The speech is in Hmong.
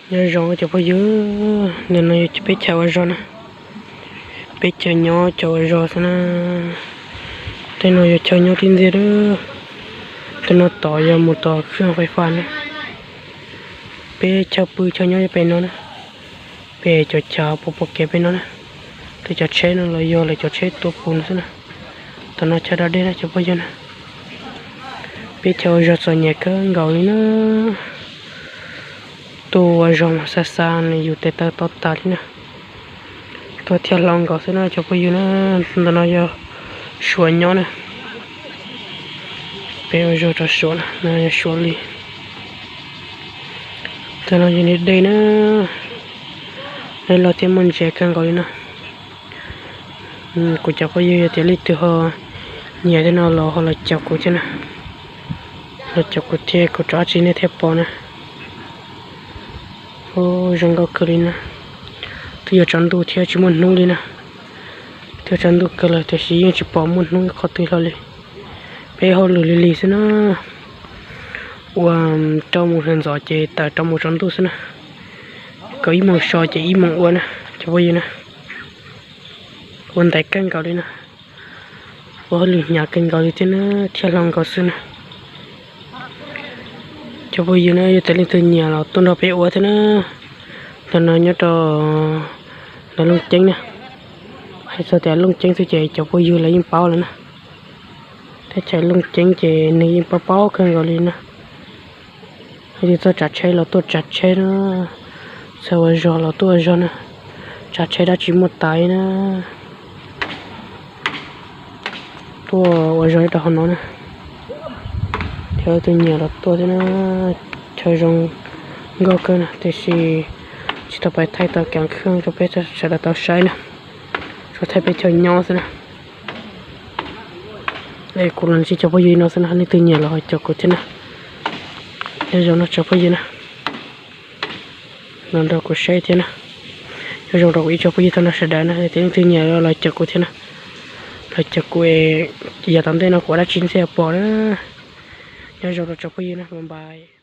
Nyob zoo cov phooj ywg, ntawm no yog peb chaw ua zog na. Peb chaw nyob chaw ua zog xwb na. Tej no yog chaw nyob tib ntxiag lawm. Tej no tod yog mus tom kev fais fab na. Peb chaw pw chaw nyob pem no na. Pem cov chaw pom pom kev pem no na. Tej cov tsheb no los yog lawv cov tsheb tuaj pw no xwb na. Tom no chaw dog dig na cov phooj ywg na. Peb chaw ua zog txom nyem kawg nkaus li na. Tuaj ua zog mas xa xa nws yus tes taw to tas li na. Tuaj thiaj hlob nkaus xwb na cov phooj ywg na. Ntawm no yog Suav nyob na. Peb ua zog rau Suav na, no yog Suav li. Ntawm no yog niag dej na. Dej los thiaj muaj ntses kawg nkaus li na. Kuv cov phooj ywg yog tias leej twg ho nyiam tej no los ho los caum kuv thiab na. Los caum kuv thiab kuv rov qab tsis nej thiaj pom na. Ub, zoo nkauj kawg li na. Twb yuav tsaus ntuj thiab tsis muaj hnub li na. Twb yuav tsaus ntuj kawg lawm tiam sis yeej tsis pom muaj hnub ib qho twg hlo li. Peb hauj lwm lig lig xwb na. Ua rau mus sawv ntxov ces tawm rau mus tsaus ntuj xwb na. Kaum ib moos so ces ib moos ua na cov phooj ywg na. Ua ntaiv kawg nkaus li na. Ua hauj lwm hnyav kawg nkaus li thiab na, thiaj hlob nkaus xwb na. Cov phooj ywg na, yog tias leej twg nyiam los tuaj nrog peb ua thiab na. Ntawm no nyob rau ntawm Looj Ceeb na. Hais txog tias Looj Ceeb xwb ces cov phooj ywg lawv yeej paub lawm na. Teb chaws Looj Ceeb ces nws yeej paub paub kawg nkaus li na. Yog tias txog tsav tsheb los tuaj tsav tsheb na, txawm ua zog los tuaj ua zog na, tsav tsheb dab tsi muaj tas na. Tuaj ua zog rau hauv no na, yog leej twg nyiam los tuaj thiab na. Chaw zoo nkauj kawg na, tiam sis tsis tau pais thaij tau kev khwb rau peb sawv daws tau saib na, tsuas thaij peb chaw nyob xwb na. Es kuv los ntsib cov phooj ywg no xwb na, leej twg nyiam los ho caum kuv thiab na. Nyob zoo no cov phooj ywg na, los nrog kuv saib thiab na. Nyob zoo rau kuv ib tsoom phooj ywg tag nrho sawv daws na, yog tias leej twg nyiam los caum kuv thiab na. Los caum kuv, yav tom ntej no kuv ua dab tsi nej thiaj pom na. Nyob zoo rau tsoom phooj ywg na, bye bye.